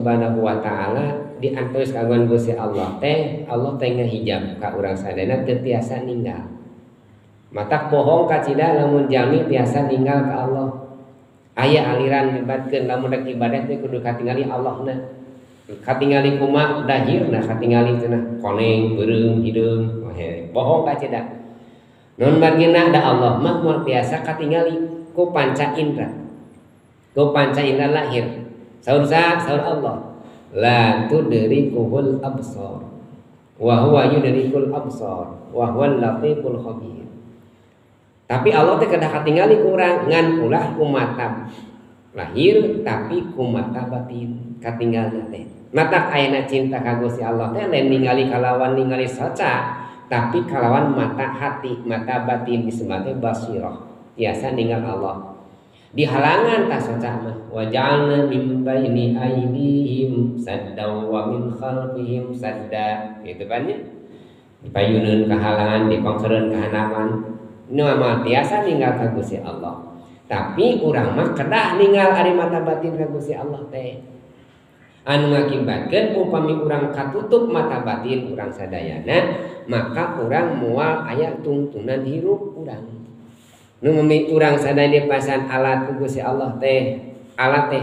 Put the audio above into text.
Subhanahu wa ta'ala di antawis kagungan Gusti Allah teh, Allah teh ngahijab ka urang sadayana, teu tiasa ninggal. Matak bohong kacida lamun jalmi tiasa ninggal ka Allah. Aya aliran nyebatkeun lamun rek ibadah teh kudu katingali Allahna. Katingali kumaha dahirna, katingali cenah koneng, beureum, hideung. Bohong kacida. Nun margina da Allah mah moal tiasa katingali ku panca indra. Ku panca indra lahir. Saur sa, saur Allah. La tudrikuhul absar wa huwa yudrikul absar wa huwal latiful khabir. Tapi Allah teh kedah katingali ku urang, ngan ulah ku mata lahir tapi ku mata batin katinggalna teh. Matak ayana cinta ka Gusti Allah teh lain ningali kalawan ningali soca, tapi kalawan mata hati, mata batin disebut teh basirah. Tiasa ninggal Allah. Dihalangan tas soca mah, wa ja'alna min baini aidihim sadda wa min khalfihim sadda, gitu kan ya. Dipayuneun kahalangan, dipangkereun kahanaman. Nu mah tiasa ninggal ka Gusti Allah. Tapi urang mah kedah ninggal ari mata batin ka Gusti Allah teh. Anu ngakibatkeun upami urang katutup mata batin urang sadayana, maka urang moal aya tungtunan hirup urang. Nu memi urang sadaya dipasan alat ku Gusti Allah teh, alat teh